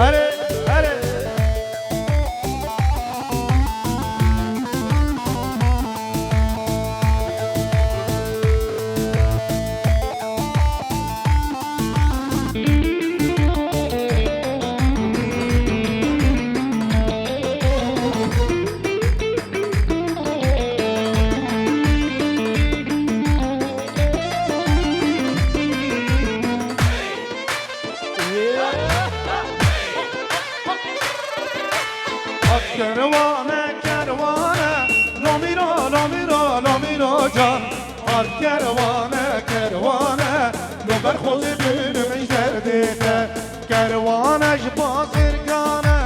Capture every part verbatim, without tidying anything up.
Erê, erê. Hat kerwane, kerwane, lomîro, lomîro, lomîro can. Hat kerwane, kerwane, lo ber xozê bimînim ji derdê te. Kerwane ji bazirgane,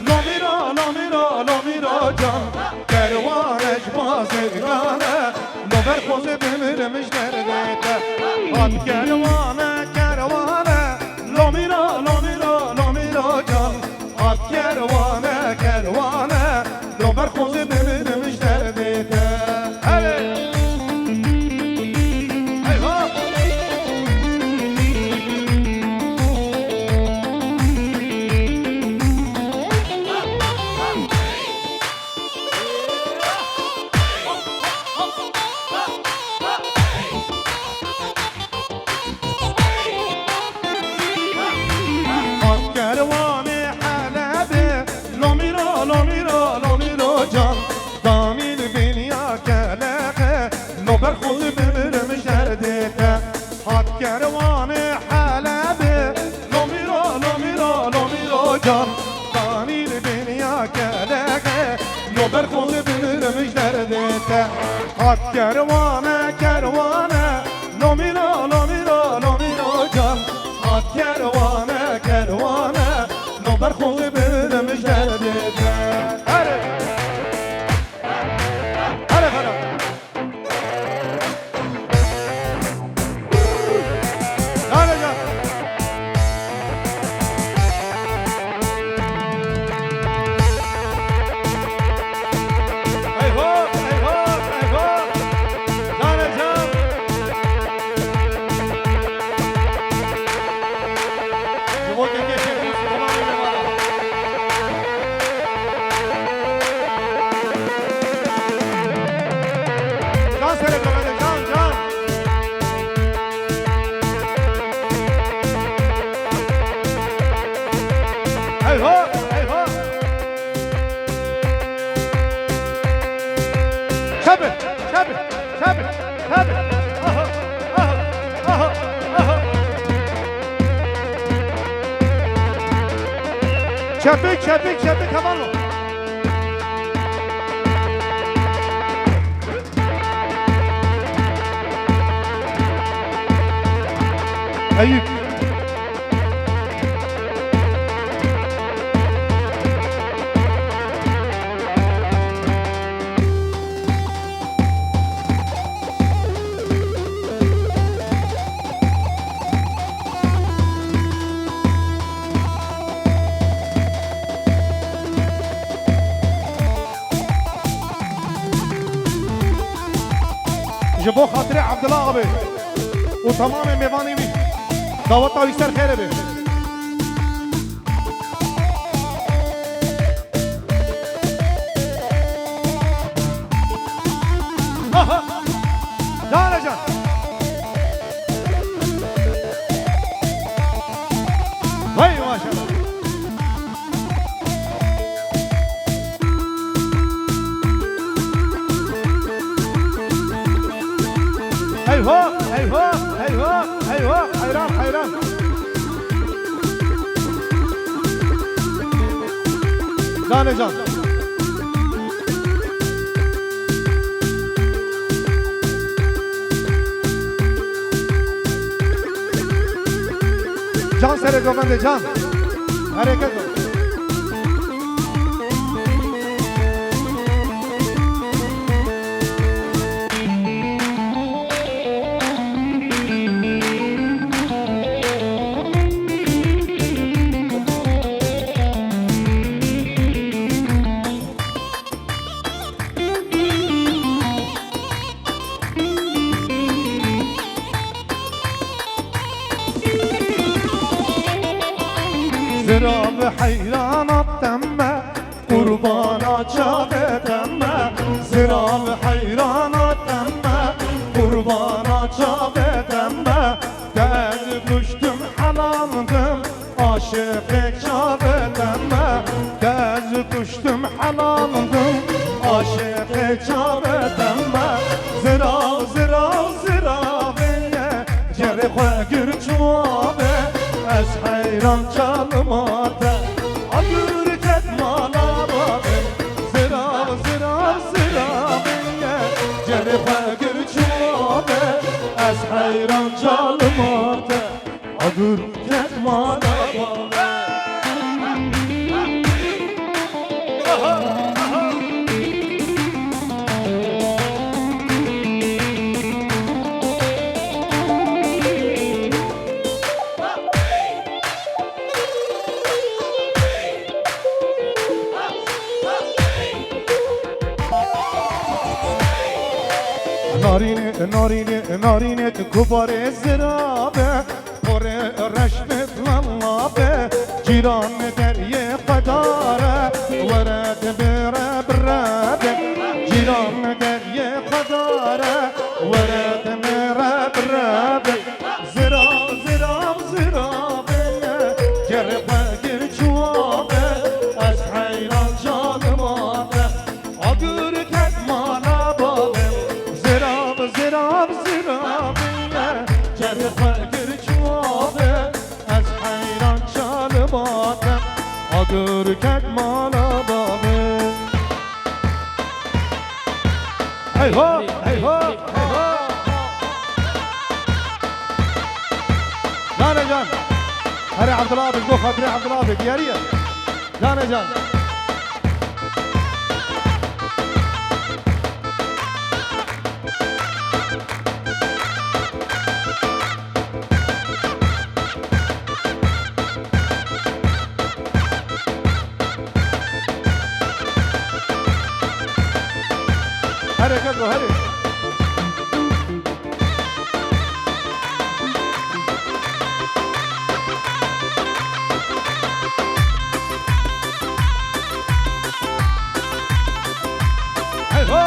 lomîro, lomîro, lomîro can. Kerwane ji bazirgane, lo ber xozê bimînim ji derdê te. Hat kerwane, kerwane, lomîro, lomîro, lomîro can. Hat kerwane, kerwane, lo ber xozê bimînim ji derdê te. Erê! Eywa! Hat kerwanê Helebê, lomîro, lomîro, lomîro can, danî li bîniya kelexe, lo ber xwe bimirim ji derdê te. Hat kerwanê Helebê, lomîro, lomîro, lomîro can, danî li bîniya kelexe, lo ber xwe bimirim ji derdê te. Hat kerwane, kerwane, lomîro, lomîro, lomîro can. Hat kerwane, kerwane, lo ber xwe bimirim ji derdê te. Erê! Erê xera! Erê can! Eyho, eyho, eyho. Canê can. Ji bo kekê Şêxmûs û temamê mêvanan. Can serê can, can, can. Eyho, eyho. Çepik, çepik, çepik, çepik. Aha, aha, aha, aha. Çepik, çepik, çepik, heval ol. Eyüp. Ji bo xatirê Abdullah abi û temamê mêvanê wî, daweta wî ser xêrê be. Aha! Can e can! Vay maşallah! Eyvah, eyvah, eyvah, eyvah, heyran, heyran. Can e can. Can serê govendê can. Hereket ol. Zirav Heyrana te me, qurbana çavê te me, zirav heyrana te me, qurbana çavê te me. Te ez kuştim helaldim, aşiqê çavê te me. Te ez kuştim helaldim, aşiqê çavê te me. Zirav, zirav, ziravê ye, cerê xwe gir çû avê, ez heyran çalima te. Agir ket mala bavê, zirav, zirav, ziravê ye, cerê xwe gir çû avê, ez heyran çalima te. Agir ket mala bavê. Narînê, narînê, narînê tu kubarê zirabe, porê reşbet lalabe, cîran deriyê xwe dare, were dibêre birebe, cîran deriyê xwe dare, were dibêre birebe. Zirav, zirav, ziravê ye, gerê xwe gir çû avê, ez heyran canima te. Agir ket mala bavê, zirav, zirav, ziravê ye, gerê xwe gir çû avê, ez heyran canima te. Agir ket mala bavê. Hey ho, hey ho, hey ho. Nane can. Herê Abdullah abi, ji bo xatirê Abdullah abi, diyarî ye. Nane can. Herê Kedo, herê. Hey ho!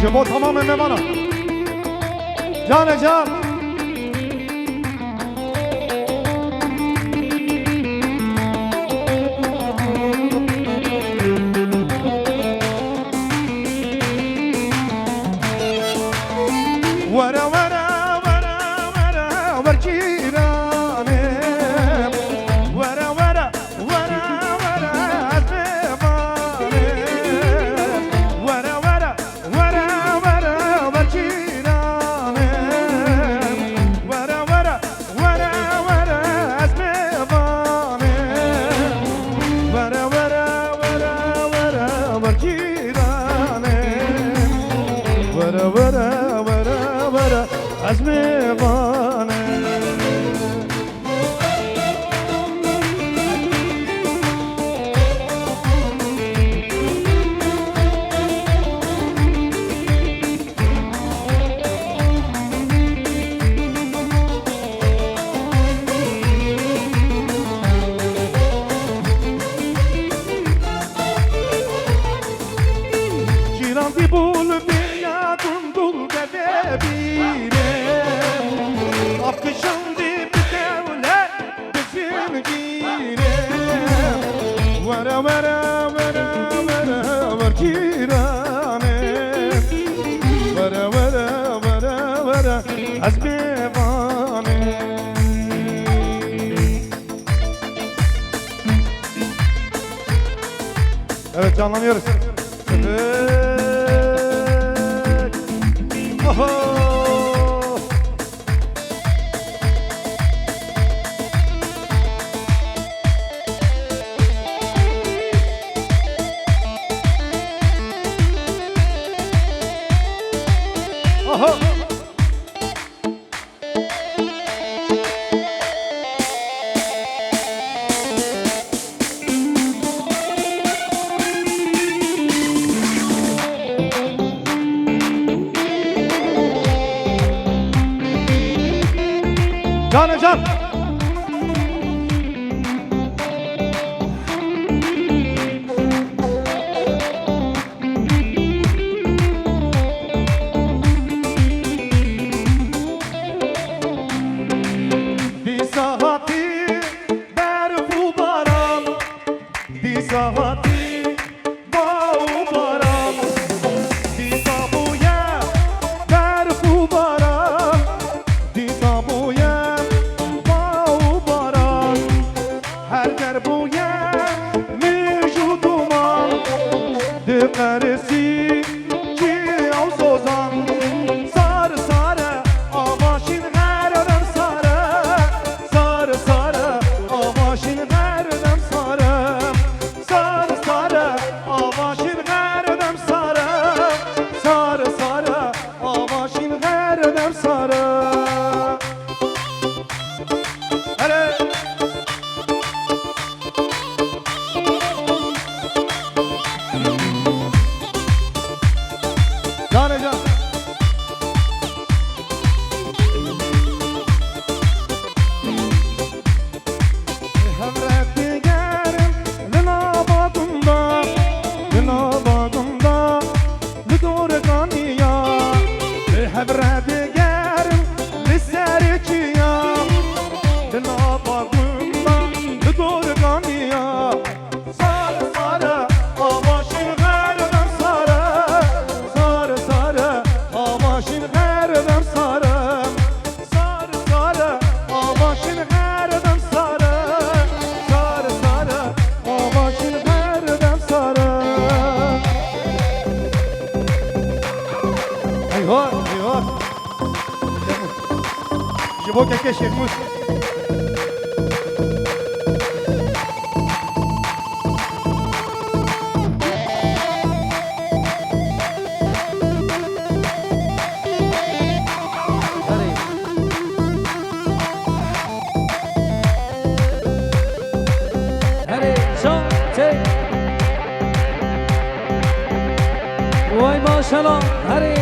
Ji bo tamamê mêvanan. Canê can. Were, were, were, were, wer cîranê. Were, were, were, were, ez mêvanê. Were, were, were, were, wer cîranê. Were, were, were, were, ez mêvanê. Were, were, were, were, wer cîranê. Were, were, were, were, ez mêvanê. Cîran dî bûl bêya gundul devê bîrê. Apkişandî bi dewle bi zingîrê. Were, were, were, were, wer cîranê. Were, were, were, were, ez mêvanê. Evet, canlanıyoruz. Evet. Aha. Can can. Dîsa hatî berf û baran, dîsa hatî baw û baran, dîsa bûye berf û baran, dîsa bûye baw û baran. Her der bûye mij û duman, diqerisî çiya û zozan. Sar sar e, ava şîn her dem sar e. Sar sar e, ava şîn her dem sar e. Sar sar e, ava şîn her dem sar e. Sar sar e, ava şîn her dem sar e. Hele. Can can. Hevret digerim li nava gunda, li nava gunda, li dorganiya. Hevret digerim li serê çiya, li nava gunda, li dorganiya. Sar sar e, ava şîn her dem sar e. Sar sar e, ava şîn her dem sar e. Sar sar e, ava şîn her dem sar e. Sar sar e, ava şîn her dem sar e. Eyvah, eyvah. Ji bo keke Şêxmûs. Herê, şa, tê. Way maşallah, herê.